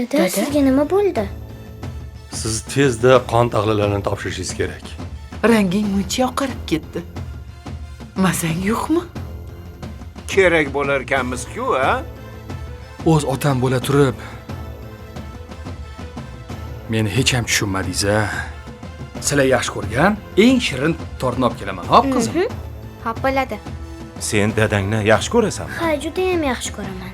Dada, sizga nima bo'ldi? Siz tezda qon tahlillerini topshirishingiz kerak. Ranging muncha oqarib ketdi. Mazang yo'qmi? Kerak bo'lar ekanmiz-ku, a? O'z otam bo'la turib meni hech ham tushunmadingiz-a. Sizlar yaxshi ko'rgan eng shirin tortni olib kelaman, hop qizim? Hop bo'ladi. Sen dadangni yaxshi ko'rasanmi? Ha, juda ham yaxshi ko'raman.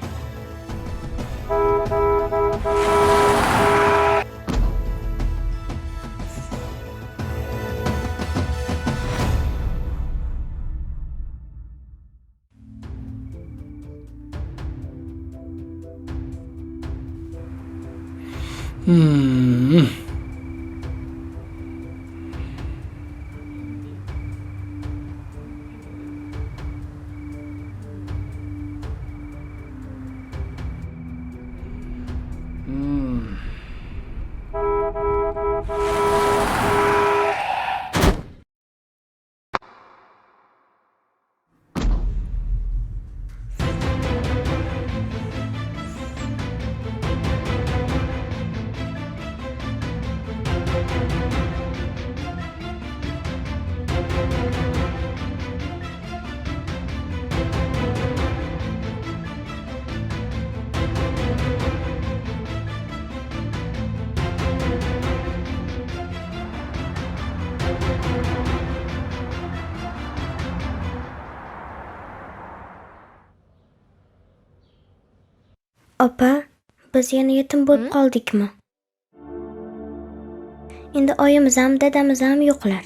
Opa, biz yana yetim bo'lib qoldikmi? Endi oyimiz ham, dadamiz ham yo'qlar.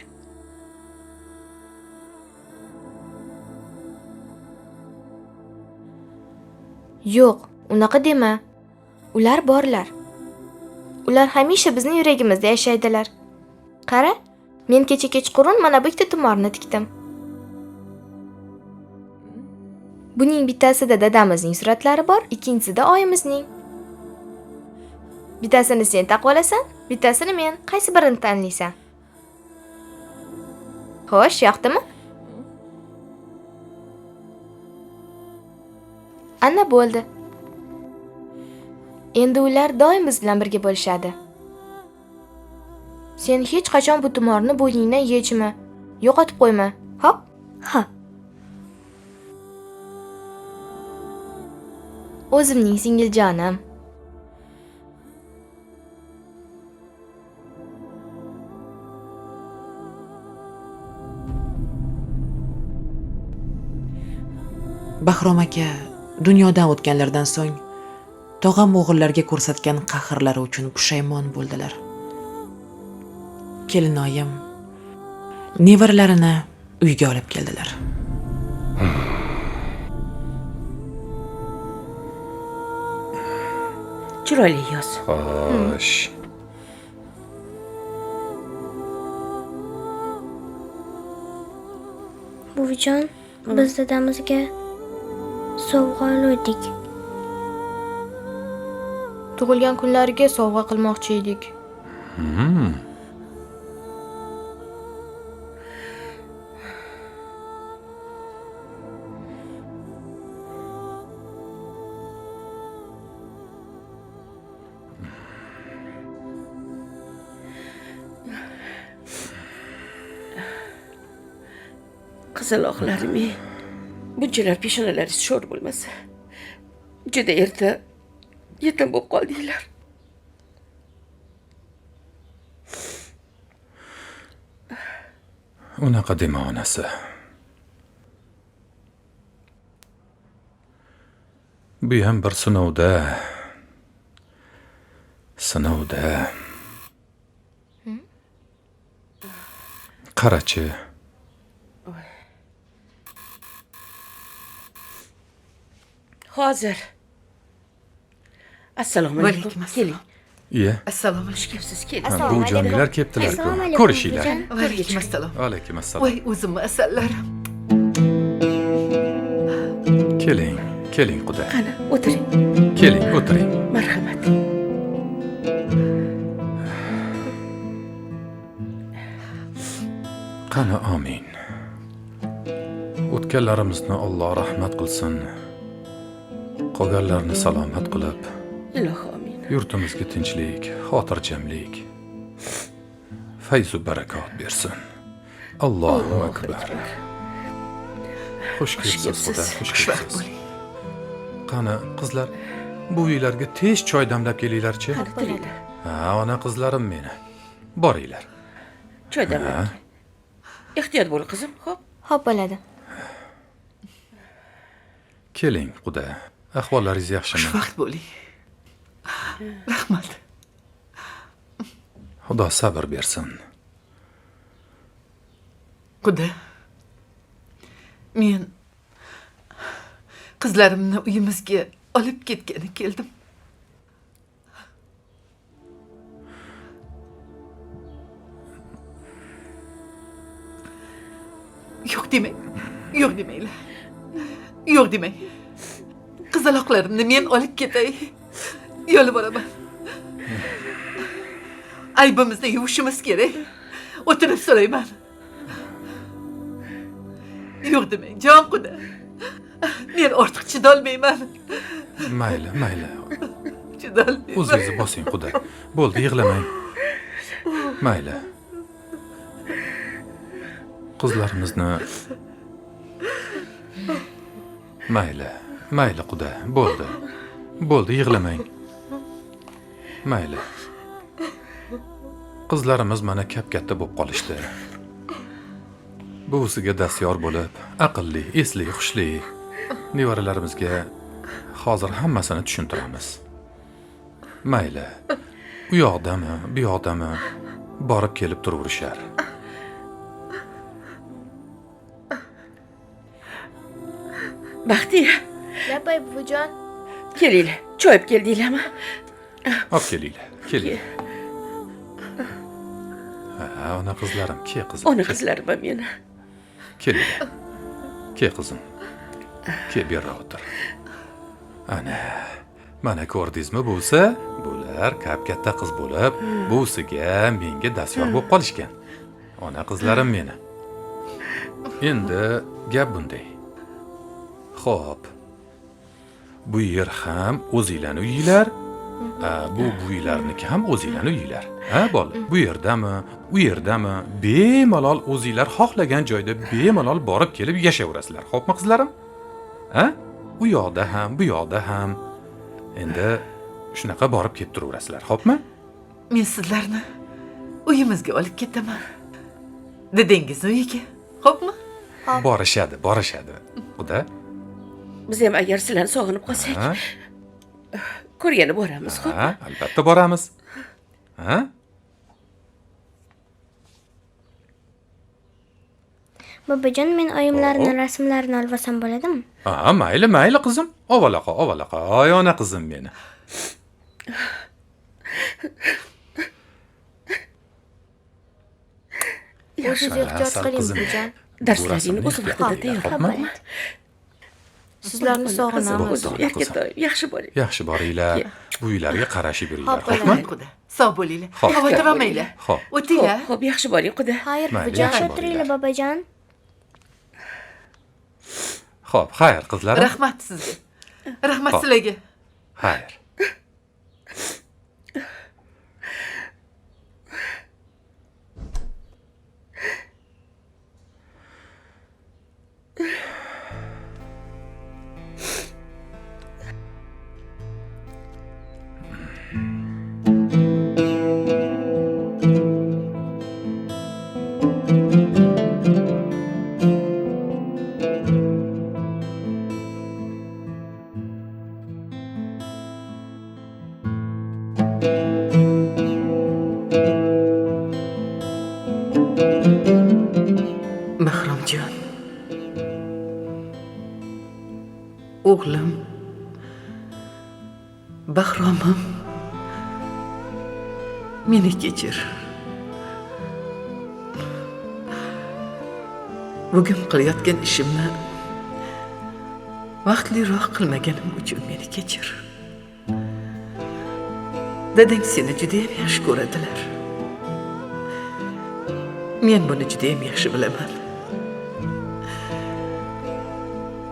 Yo'q, unaqa dema. Ular borlar. Ular hamisha bizning yuragimizda yashaydilar. Qara, men kecha kechqurun mana bu ikkita tumorni tikdim. Buning bittasida dadamizning suratlari bor, ikkinchisida oyimizning. Bittasini sen taqib olasan, bittasini men. Qaysi birini tanlaysan? Xo'sh, yoqdimi? Ana bo'ldi. Endi ular doim biz bilan birga bo'lishadi. Sen hech qachon bu tumorni bo'yningdan yechma. Yo'qotib qo'yma. Hop? Hop. O'zimning singiljonim. Bahrom aka dunyodan o'tganlaridan so'ng tog'am o'g'illarga ko'rsatgan qahrlari uchun pushaymon bo'ldilar. Kelinoyim nevaralarini uyga olib keldilar. Chiroyli yoz. Xo'sh. Buvijon, biz dadamizga sovg'a oldik. Tug'ilgan kunlariga sovg'a qilmoqchi edik. Qizaloqlarim, bunchalar peshonalaringiz sho'r bo'lmasa. Juda erta yetim bo'lib qoldinglar. Unaqa dema onasi. Bu ham bir sinovda. Sinovda. Qarachi. Hozir. Assalomu alaykum. Valaykum assalom. Keling. Iya. Assalomu alaykum. Xush kelibsiz, keling. Assalomu Bu joninglar alaykum. kelibdilar-ku. Assalomu alaykum, Ko'rishinglar. buvijon. Valaykum assalom. Alaykum assalom. Voy, o'zimni asallarim. Keling, keling quda. Qani, o'tiring. Keling, o'tiring. Marhamat. Qani amin. O'tganlarimizni Alloh rahmat qilsin. Qolganlarni salomat qilib, Ilohi amin. Yurtimizga tinchlik, xotirjamlik, fayzu barakot bersin. Allohu akbar. Xush kelibsiz, xudo, xush Xushvaqt kelibsiz. bo'ling. Qani, qizlar, buvinglarga tez choy damlab kelinglarchi. Bo'ladi. Ha, ona qizlarim meni. Boringlar. Choy damlab. Ehtiyot bo'l qizim, xo'p? Xo'p bo'ladi. Keling, quda. Ahvollaringiz yaxshimi? Xushvaqt bo'ling. Rahmat. Xudo sabr bersin. Quda. Men qizlarimni uyimizga olib ketgani keldim. Yo'q demang. Yo'q demanglar. Yo'q demang. Qizaloqlarimni men olib ketay. Yolvoraman. Aybimizni yuvishimiz kerak. O'tirib so'rayman. Yo'q demang, jon quda. Men ortiq chidolmayman. Mayli, mayli. Chidolmayman. O'zingizni bosing, quda. Bo'ldi, yig'lamang. Mayli. Qizlarimizni Mayli, mayli quda, bo'ldi. Bo'ldi, yig'lamang. Mayli. Qizlarimiz mana kap-katta bo'lib qolishdi. Buvisiga dastyor bo'lib, aqlli, esli, hushli nevaralarimizga hozir hammasini tushuntiramiz. Mayli. U yoqdami, bu yoqdami borib kelib turaverishar. Baxtiya. Labay buvijon. Kelinglar. Choy olib keldinglarmi? Olib kelinglar, kelinglar. Ha, ona qizlarim, ke qizim. Ona qizlarim meni. Kelinglar. Ke qizim. Ke bu yerga o'tir. Ana, mana ko'rdingizmi buvisi? Bular kap-katta qiz bo'lib, buvisiga menga dastyor bo'lib qolishgan. Ona qizlarim meni. Endi gap bunday. Xo'p. Bu yer ham o'zinglarning uyinglar, bu buvinglarniki ham o'zinglarning uyinglar. Ha, bola, bu yerdami, u yerdami, bemalol o'zinglar xohlagan joyda bemalol borib kelib yashayverasizlar. Xo'pmi qizlarim? Ha? U yoqda ham, bu yoqda ham. Endi shunaqa borib kelib turaverasizlar, xo'pmi? Men sizlarni uyimizga olib ketaman. Dadangizni uyiga, xo'pmi? Borishadi, borishadi. Xudo. Biz ham agar sizlarni sog'inib qolsak, ko'rgani boramiz, xo'p? Ha, albatta boramiz. Ha? Bobojon, men oyimlarning rasmlarini olib olsam bo'ladimi? Ha, mayli, mayli qizim. Ovalaqa, ovalaqa. Oy ona qizim meni. O'zingiz ehtiyot qiling, buvijon. Darslaringni o'z vaqtida tayyorlab. Sizlarni sog'inamiz. Yaxshi boring. Yaxshi boringlar. Buvinglarga qarashib yuringlar, Xo'pmi? xo'pmi? Sog' bo'linglar. Xavotir olmanglar. Xo'p. O'tinglar. Xo'p, yaxshi boring, quda. Xayr, buvijon. Yaxshi o'tiringlar, bobojon. Xo'p, xayr qizlarim. Rahmat sizga. Rahmat sizlarga. Xayr. Bahromjon, o'g'lim, Bahromim, meni kechir. Bugun qilayotgan ishimni vaqtliroq qilmaganim uchun meni kechir. Dadang seni juda ham yaxshi ko'radilar. Men buni juda ham yaxshi bilaman.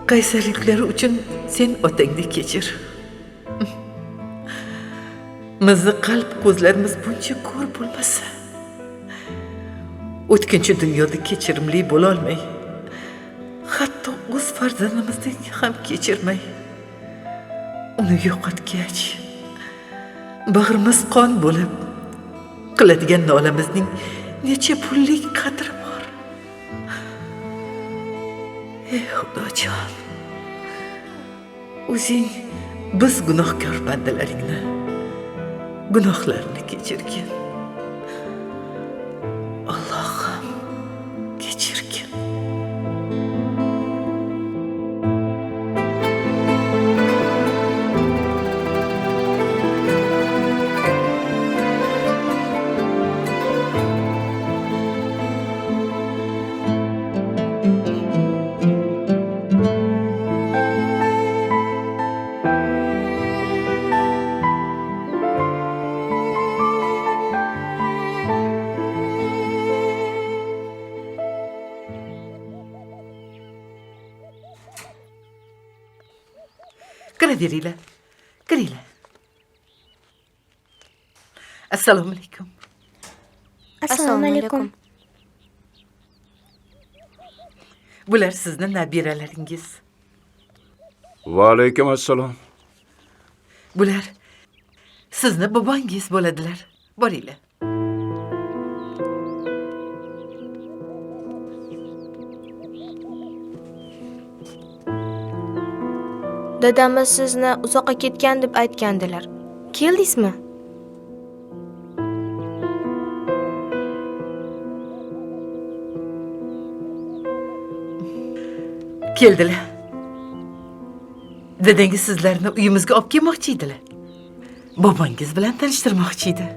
Qaysarliklari uchun sen otangni kechir. Bizni qalb ko'zlarimiz buncha ko'r bo'lmasa, o'tkinchi dunyoda kechirimli bo'la olmay, hatto o'z farzandimizni ham kechirmay, uni yo'qotgach, bag'rimiz qon bo'lib, qiladigan nolamizning necha pullik qadri bor. Ey Xudojon, o'zing biz gunohkor bandalaringni gunohlarini kechirgin. Allohim, kechirgin. Kiraveringlar, kiringlar. Assalomu alaykum. Assalomu alaykum. Bular sizni nabiralaringiz. Va alaykum assalom. Bular sizni bobongiz bo'ladilar. Boringlar. Dadamiz sizni uzoqqa ketgan deb aytgandilar. Keldingizmi? Keldilar. Dadangiz sizlarni uyimizga olib kelmoqchi edilar. Bobongiz bilan tanishtirmoqchi edi.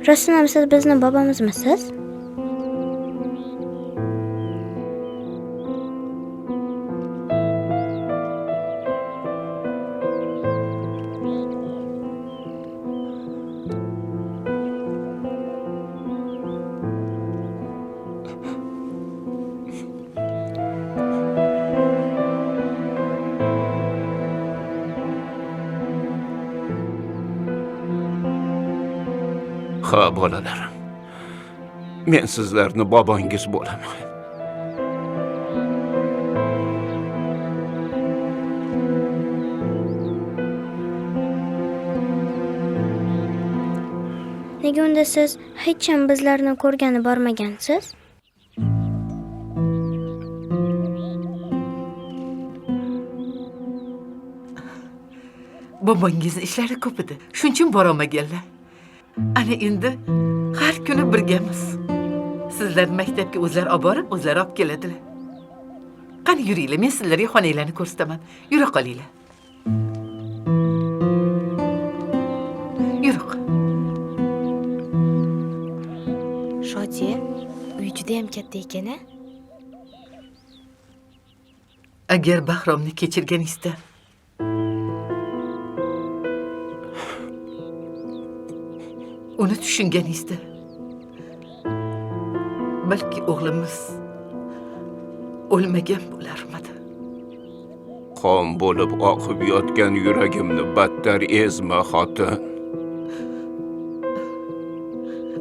Rostdan ham siz bizni bobomizmisiz? Ha, bolalarim. Men sizlarni bobongiz bo'laman. Nega unda siz hech ham bizlarni ko'rgani bormagansiz? Bobongizni ishlari ko'p edi. Shuning uchun bora olmaganlar. Ana endi har kuni birgamiz. Sizlar maktabga o'zlari olib borib, o'zlari olib keladilar. Qani yuringlar, men sizlarga xonanglarni ko'rsataman. Yura qolinglar. Yuruq. Shodiya, uy juda ham katta ekan-a? Agar Bahromni kechirganingizda uni tushunganingizda balki o'g'limiz o'lmagan bo'larmidi? Qon bo'lib oqib yotgan yuragimni battar ezma, xotin.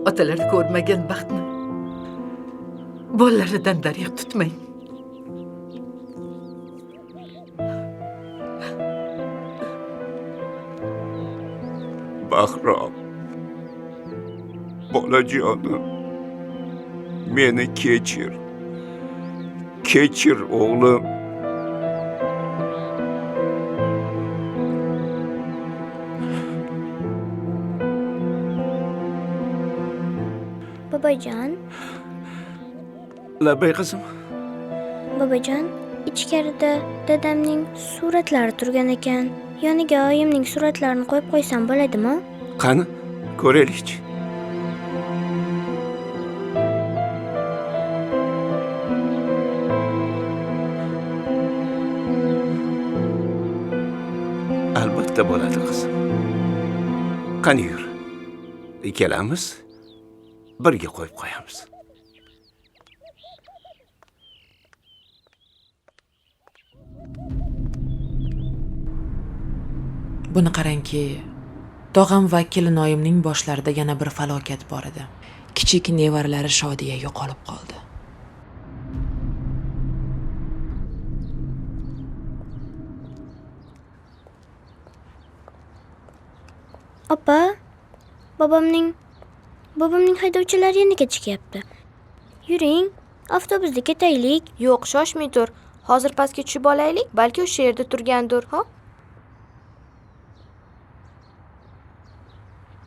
Otalar ko'rmagan baxtni bolalaridan darig' tutmang. Bahrom, bolajonim, meni kechir. Kechir o'g'lim. Bobojon. Labay qizim. Bobojon, ichkarida dadamning suratlari turgan ekan. Yoniga oyimning suratlarini qo'yib qo'ysam bo'ladimi? Qani, ko'raylikchi. Albatta bo'ladi qizim. Qani yur. Ikkalamiz birga qo'yib qo'yamiz. Buni qarangki, tog'am va kelinoyimning boshlarida yana bir falokat bor edi. Kichik nevaralari Shodiya yo'qolib qoldi. Opa, bobomning haydovchilari yana kechikyapti. Yuring, avtobusda ketaylik. Yo'q, shoshmay tur. Hozir pastga tushib olaylik, balki o'sha yerda turgandir, ha?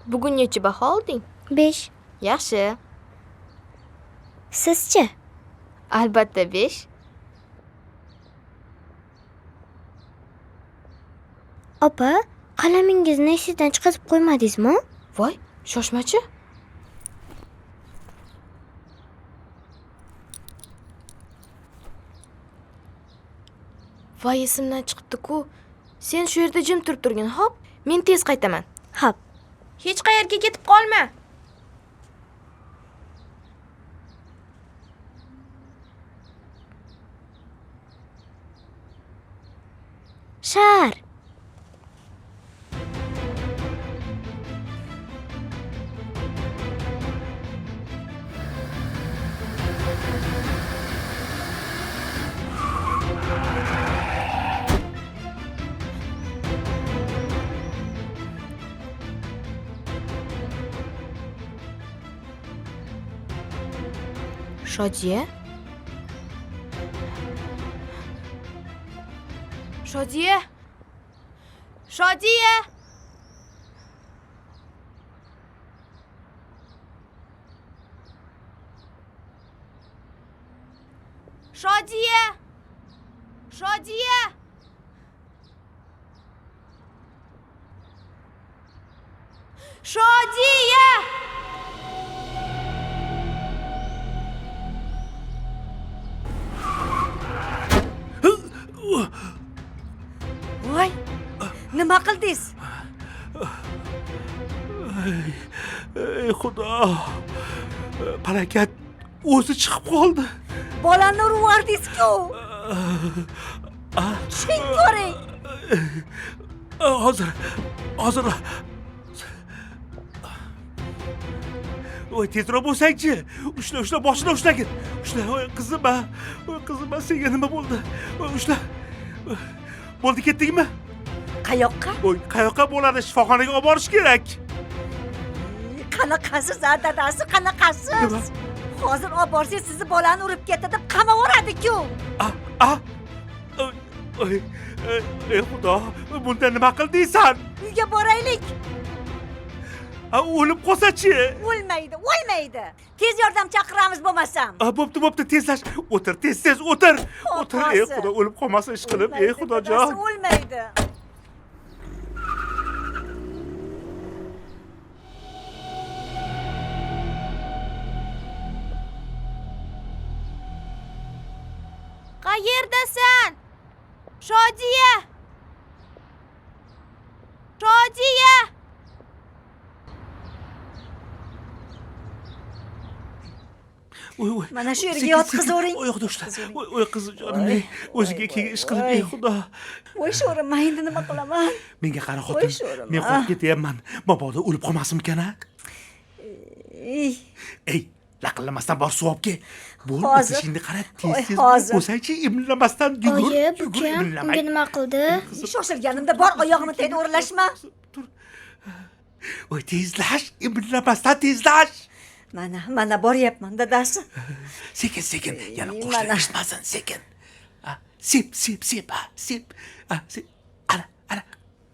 Bugun necha baho olding? 5. Yaxshi. Sizchi? Albatta 5. Opa, qalamingizni esingizdan chiqarib qo'ymadingizmi? Voy, shoshmachi. Voy, esimdan chiqibdi-ku. Sen shu yerda jim turib turgin, hop? Men tez qaytaman. Hop. Hech qayerga ketib qolma. Shar. Shodiya? Shodiya? Shodiya! Shodiya! Shodiya! Shodiya! Voy, nima qildingiz? Ey Xudo! Palakat o'zi chiqib qoldi. Bolani urib yubordingiz-ku. Tushing ko'ring. Hozir, hozir. Voy, tezroq bo'lsangchi. Ushla, ushla, boshini ushlagin. Ushla, voy qizim, a. Voy qizim, senga nima bo'ldi? Voy, ushla. Bo'ldi, ketdingmi? Qayoqqa? Voy, qayoqqa bo'ladi? Shifoxonaga olib borish kerak. Qanaqasiz, a dadasi, qanaqasiz? Hozir olib borsangiz sizni bolani urib ketdi deb qamab yuboradi-ku. A, Ey, ey Xudo, bunda nima qildingsan? Uyga boraylik. O'lib qolsa-chi? O'lmaydi, o'lmaydi. Tez yordam chaqiramiz bo'lmasam. Bo'pti, bo'pti, tezlash. O'tir, tez-tez o'tir. O'tir, ey Xudo, o'lib qolmasin ish qilib, ey Xudojon. O'lmaydi. Qayerdasan? Shodiya! Shodiya! Voy, voy. Mana shu yerga yotqizavering. Oyoqda ushla. Voy, voy qizim jonim, o'ziga keyin ish qilib, ey Xudo. Voy sho'rim, men endi nima qilaman? Menga qara xotin, men qo'rqib ketyapman. Mabodo o'lib qolmasimkan a? Ey, laqallamasdan bor suv olib kel. Bo'l, o'tishingni qara, tez-tez bo'lsangchi, imlamasdan yugur. Oyi, bu kim? Unga nima qildi? Shoshilganimda bor oyog'imni tagida o'ralashma. Tur. Voy, tezlash, imlamasdan tezlash. Mana, mana boryapman dadasi. Sekin, sekin, yana qo'shni eshitmasin, sekin. Sep, sep, sep, sep. Sep. Ana, ana.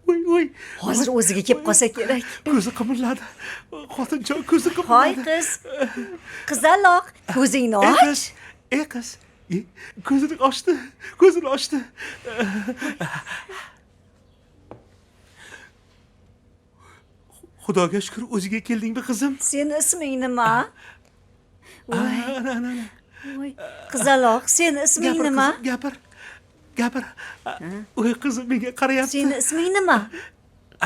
Voy, voy. Hozir o'ziga kelib qolsa kerak. Ko'zi qimirladi. Xotinjon ko'zi qimirladi. Hoy qiz. Qizaloq, ko'zingni och. Ey qiz, ko'zini ochdi, ko'zini ochdi. Xudoga shukr, o'ziga keldingmi qizim? Seni isming nima? Voy. Voy, qizaloq, seni isming nima? Gapir, gapir. Voy qizim, menga qarayapti. Seni isming nima?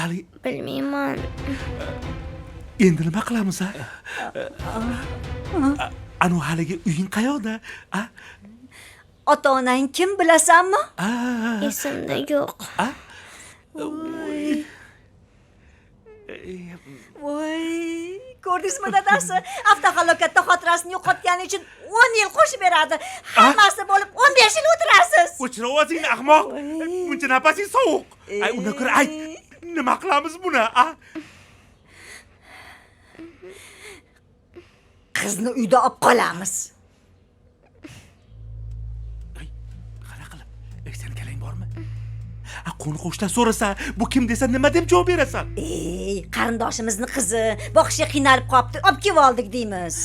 Ali, bilmayman. Endi nima qilamiz a? Anu haligi uying qayoqda? A? Ota-onang kim bilasanmi? Esimda yo'q. Voy. Voy, ko'rdingizmi dadasi? Avtohalokatda xotirasini yo'qotgani uchun 10 yil qo'shib beradi. Hammasi bo'lib 15 yil o'tirasiz. O'chir ovozingni ahmoq. Buncha nafasing sovuq. Ay, undan ko'ra ayt, nima qilamiz buni, a? Qizni uyda olib qolamiz. Ay, qanaqa qilib? Seni kalang bormi? A, qo'ni qo'shnilar so'rasa, bu kim desa nima deb javob berasan? Ey, qarindoshimizni qizi, boqishga qiynalib qopti, olib kelib oldik deymiz.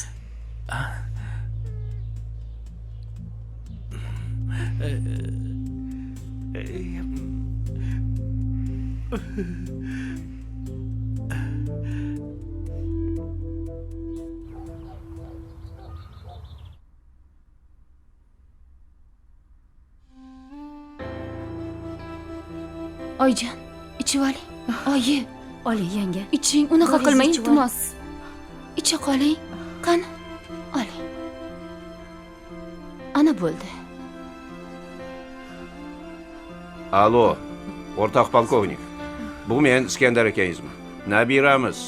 Oyijon, ichib oling. Oyi, oling yanga. Iching, unaqa qilmang, iltimos. Icha qoling. Qani, oling. Ana bo'ldi. Alo, o'rtoq polkovnik. Bu men Iskandar akangizman. Nabiramiz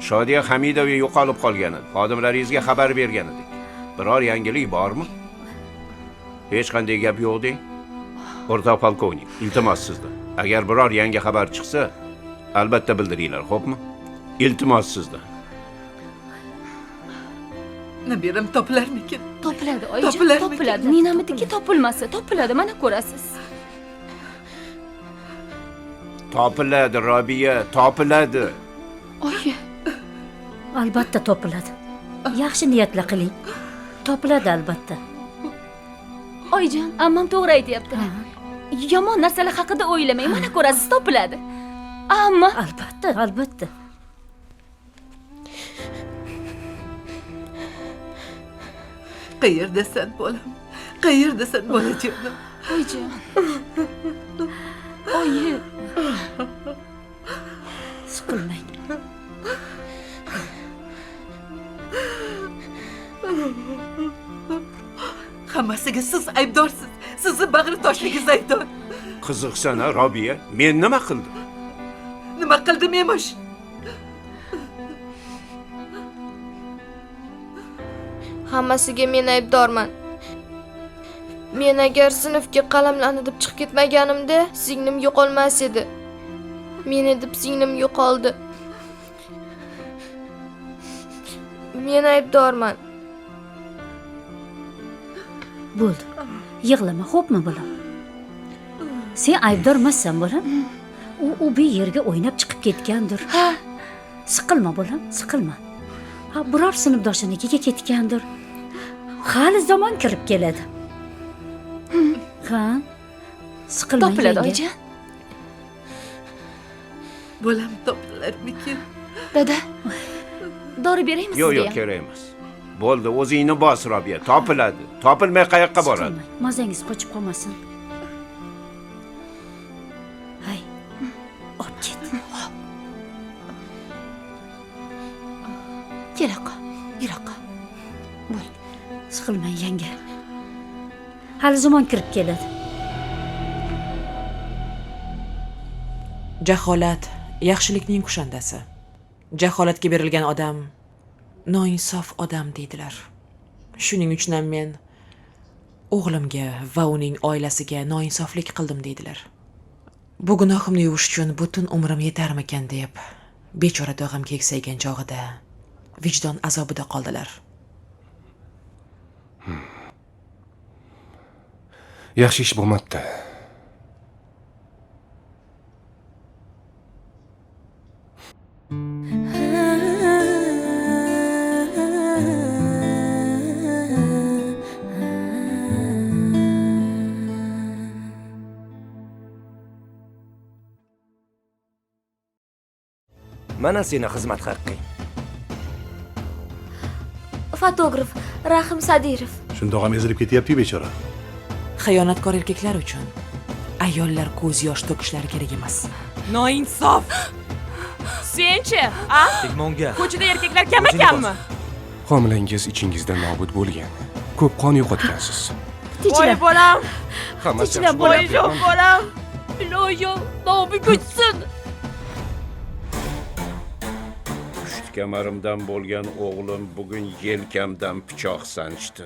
Shodiya Hamidova yo'qolib qolgan edi. Xodimlaringizga xabar bergan edik. Biror yangilik bormi? Hech qanday gap yo'q deng. O'rtoq polkovnik, iltimos sizdan. Agar biror yangi xabar chiqsa, albatta bildiringlar, xo'pmi? Iltimos sizdan. Nabiram topilarmikin? Topiladi, oyijon, topiladi. Ninamidiki topilmasa, topiladi, mana ko'rasiz. Topiladi, Robiya, topiladi. Oyi, albatta topiladi. Yaxshi niyatla qiling. Topiladi albatta. Oyijon, ammam to'g'ri aytayapti. Yomon narsalar haqida o'ylamang, mana ko'rasiz, topiladi. Amma albatta, albatta. Qayerdasan bolam? Qayerdasan bolajonim? Oyijon. Oyi. Siqilmang. Hammasiga siz aybdorsiz. Sizni bag'ri toshligingiz aybdor. Qiziqsan-a, Robiya, men nima qildim? Nima qildim emish? Hammasiga men aybdorman. Men agar sinfga qalamlarni deb chiqib ketmaganimda, singlim yo'qolmas edi. Meni deb singlim yo'qoldi. Men aybdorman. Bo'ldi. Yig'lama, xo'pmi bolam? Sen aybdor emassan bolam. U bir yerga o'ynab chiqib ketgandir. Ha. Siqilma bolam, siqilma. Ha, biror sinfdoshinikiga ketgandir. Hali zamon kirib keladi. Ha. Siqilma. Topiladi, oyijon. Bolam topilarmikin? Dada, dori beraymi sizga? Yo'q, yo'q, kerak emas. Bo'ldi, o'zingni bos, Robiya, topiladi. Topilmay qayoqqa boradi? Mazangiz qochib qolmasin. Hay, olib ket. Kelaqa, yuraqa. Bo'l. Siqilmang yanga. Hali zamon kirib keladi. Jaholat yaxshilikning kushandasi. Jaholatga berilgan odam noinsof odam deydilar. Shuning uchun ham men o'g'limga va uning oilasiga noinsoflik qildim deydilar. Bu gunohimni yuvish uchun butun umrim yetarmikan deb bechora tog'am keksaygan chog'ida vijdon azobida qoldilar. Yaxshi ish bo'lmabdi. Mana seni xizmat haqqing. Fotograf Rahim Sadirov. Shundoq ham ezilib ketyapti bechora. Xiyonatkor erkaklar uchun ayollar ko'z yosh to'kishlari kerak emas. Noinsof. Senchi, a? Tegmonga. Ko'chada erkaklar kam ekanmi? Homilangiz ichingizda nobud bo'lgan. Ko'p qon yo'qotgansiz. Voy bolam. Hammasi Voy bolam. Iloyim, nobud o'tsin. Pushti kamarimdan bo'lgan o'g'lim bugun yelkamdan pichoq sanchdi.